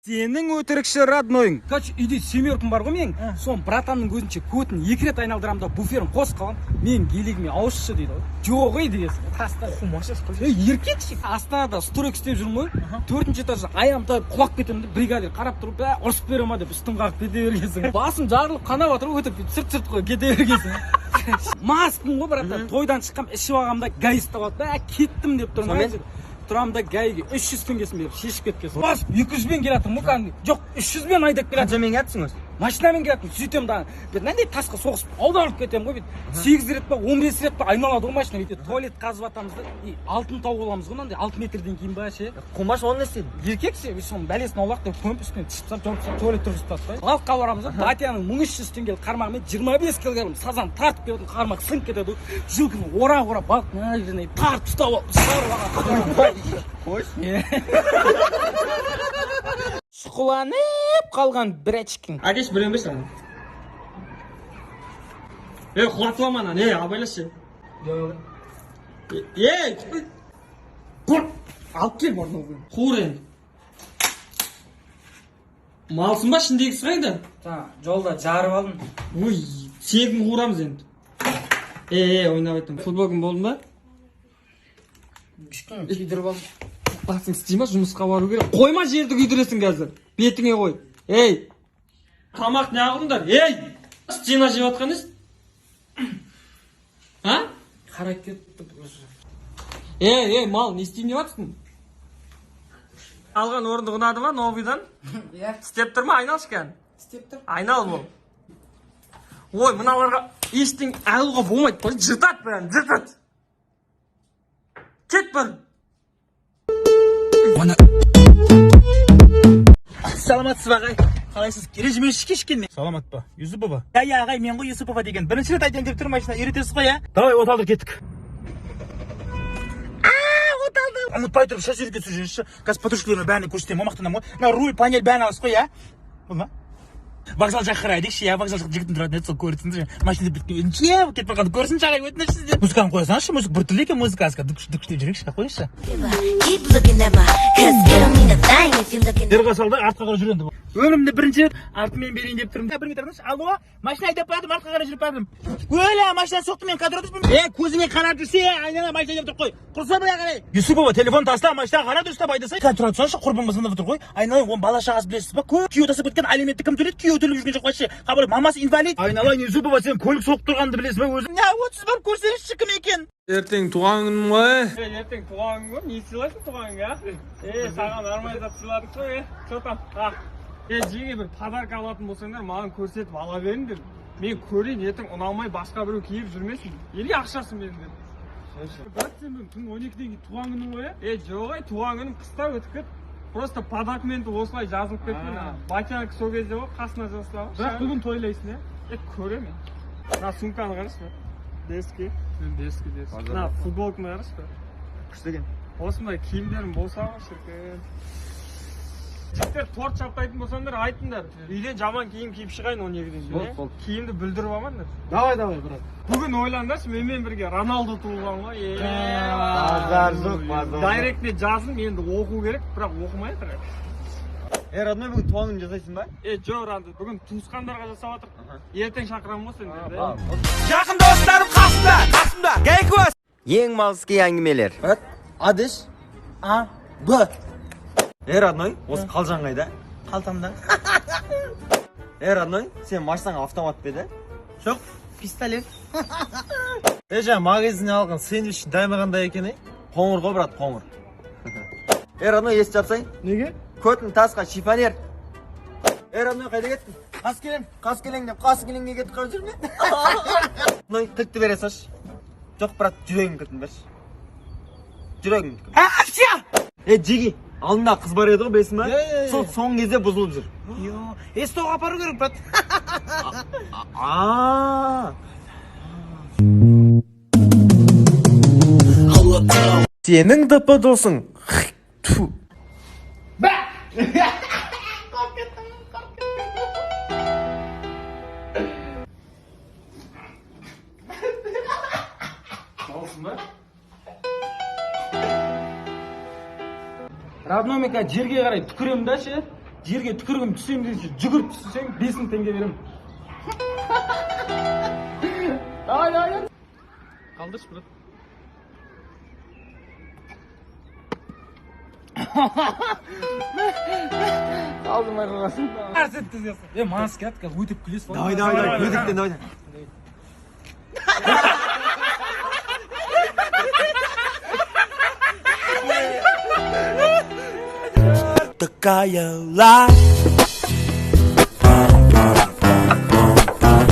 Сенің өтірікші роднойың. Короче, үйде семеркам бар ғой менің. Соны братанның көзінше көтін екі рет айналдырамын да, буферін қосып қаламын. Менің гелигіме ауысшы дейді ғой. Жоқ ей дегенсің. Таста. Ей, еркекші. Астанада стройка істеп жүрмін ғой. Төртінші этажда аяғым тайып құлап кетемін де, бригадир қарап тұрып, бә, ұрысып бере ма деп үстін қағып кете бергенсің. Басым жарылып қанап жатыр ғой, өтіп сырт-сырт қойып кете бергенсің. Маспын ғой, братан. Тойдан шыққам, ішіп алғам да, ГАИ ұстап алды. Бә, кеттім деп тұрмын. Тұрамын да, ГАИ-ге 300 теңгесін беріп шешіп кеткен. Бас 200-бен келе жатырмын ғой кәдімгі. Жоқ, 300-бен айдап келе жатырмын. Қаншамен келатсың өзі? Машинамен келе жатырмын. Сөйтемін да, бір мынандай тасқа соғысып аударылып кетемін ғой бүйтіп. 8 рет па, 15 рет па айналады ғой машина бүйтіп. Туалет қазып жатамыз да, и алтын тауып аламыз ғой мынандай 6 метрден кейін ба ше. Қумаш, оны не істедің? Еркек ше, соның бәлесін аулақ деп көміп үстінен тышып тастап, жауып тастап, туалет тұрғызып тастады да. Балыққа барамыз да, батяның 1300 теңгелік қармағымен 25 килограмм сазан тартып келетін, қармақ сынып кетеді ғой. Жылқыны ора-ора балық мына жеріне тартып ұстап алып, шығарып алған. Қойшы. Шұқыланып қалған брячкин. Әкеш, біреуін берші ана. Ей, құлатыла ма ананы? Ей, абайлашы. Ей, қор, алып кел бар мынау. Қуыр енді. Малсың ба, ішіндегісі қайда? Жаңа жолда жарып алдым. Ой, тегін қуырамыз енді. Ей, ей, ойнап айттым. Футболкаң болды ма? Кішкене күйдіріп алдым. Басың істей ма, жұмысқа бару керек. Қойма, жерді күйдіресің қазір. Бетіңе қой. Ей, тамақ не қылдыңдар? Ей, стена жеп жатқан несі? А? Қарап кетті. Ей, ей, мал, не істейін деп жатсың? Алған орындық ұнады ма, новыйдан? Иә. Істеп тұр ма, айналшы кәні. Істеп тұр. Айнал бол. Ой, мыналарға ештеңе алуға болмайды. Қой, жыртады бәрін, жыртады. Кет бар. Саламатсыз ба, ағай? Қалайсыз? Режимеші кешіккен. Саламат па, Юсупова? Иә, иә, ағай, мен ғой Юсупова деген. Бірінші рет айтайын деп тұрмын, машина үйретесіз ғой, иә? Давай, от алдыр, кеттік. От алдым. Ұмытпай тұрып шаш суретке түсіп жүріңізші. Қазір подружкаларыма бәріне көрсетемін, мақтанамын ғой. Мына руль, панель бәрін аласыз ғой, иә? Болды ма? Вокзал жаққа қарай дейікші, иә, вокзал жақта жігіттің тұратын еді, сол көрсін. Машина бүйтіп ше, кетіп барғанды көрсінші, ағай, өтініш сізден. Музыканы қоя салыңызшы, музыка біртүрлі екен, музыкасы. Дүкш дүкш деп жүрейікші, қойыңызшы. Keep looking at my, cause it don't mean a thing if you looking. Дерға салды, артқа қарай жүр енді. Өмірімде бірінші рет артымен берейін деп тұрмын. Бір метр тұрыңызшы. Алло, машина айдап бара жатырмын, артқа қарай жүріп бара жатырмын. Өлә, машина соқты, мен кадр отырмын. Е, көзіңе қарап жүрсе, айнала машина айдап тұр қой. Құрса былай қарай. Юсупова, телефон таста, машина қара дұрыстап айдасай. Қазір тұра тұрсаңшы, құрбым звондап отыр ғой. Айналайын, оның бала шағасы білесіз ба? Көп күйеу тастап кеткен, алиментті кім төлейді? Күйеуі төлеп жүрген жоқ вообще. Хабарлап, мамасы инвалид. Айналайын, Юсупова, сен көлік соғып тұрғанды білесің ба өзің? Не, отсыз барып көрсеңізші кім екен? Ертең туған күнім ғой. Ей, ертең туған күн ғой, не сыйлайсың туған күнге, а? Ей, саған нормально зат сыйладық қой, е? Че там? А? Ей, жеңге бір подарка алатын болсаңдар, маған көрсетіп ала беріңдер. Мен көрейін, ертең ұнамай басқа біреу киіп жүрмесін. Или ақшасын беріңдер. Брат, сен бүгін түнгі 12-ден кейін туған күнің ғой, Ей, жоқ ай, туған күнім қыста өтіп кетті. Просто по документу осылай жазылып кеткен. А. Батянікі сол кезде ғой, қасына жазылып. Бірақ бүгін тойлайсың, иә? Е, көремін. Мына сумканы қарашы, брат. Деске. Дескі, дескі. Мына футболканы қарашы, брат. Күшті екен. Осындай киімдерім болса ғой, шіркін. Жігіттер, торт шаптайтын болсаңдар, айтыңдар. Үйден жаман киім киіп шығайын 12-ден кейін. Болды, болды. Киімді бүлдіріп алмаңдар. Давай, давай, брат. Бүгін ойлаңдаршы, менімен бірге Роналду туылған ғой. Е, Базар жоқ, базар жоқ. Директіне жаздым, енді оқу керек, бірақ оқымай жатыр. Е, родной, бүгін туған күн жасайсың ба? Е, жоқ, Ранды, бүгін туысқандарға жасап жатыр. Ертең шақырамын ғой сендерді. Жақын достарым қасымда, қасымда. Гайкуа. Ең малский әңгімелер. Брат, А деш? А, Б. Е, родной, осы қалжан қайда? Қалтамда. Е, родной, сен машинаң автомат па еді? Жоқ, пистолет. Е, жаңа магазиннен алған сэндвич дәмі қандай екен, е? Қоңыр ғой, брат, қоңыр. Е, родной, ес жапсай. Неге? Көтін тасқа шифонер. Е, родной, қайда кеттің? Қаскелең. Қаскелең деп, Қаскелеңге кетіп қалып жүрме? Родной, кілтті бере салшы. Жоқ, брат, жүрегің кілтін берші. Жүрегің кілтін. Е, Жеги, алдында қыз бар еді ғой, білесің ба? Е, е, е. Сол соңғы кезде бұзылып жүр. Йо, СТО-ға апару керек, брат. А. Сенің ДП досың. Тфу. Родной, мен қазір жерге қарай түкіремін да ше. Жерге түкірігім түсемін дегенше жүгіріп түссең, 5000 теңге беремін. Давай, давай, давай. Қалдыршы, брат. Қалдырмай қойғансың. Е, маска ат, қазір өтіп күлесің. Давай, давай, давай, өтіктен, давай. Такая лайф.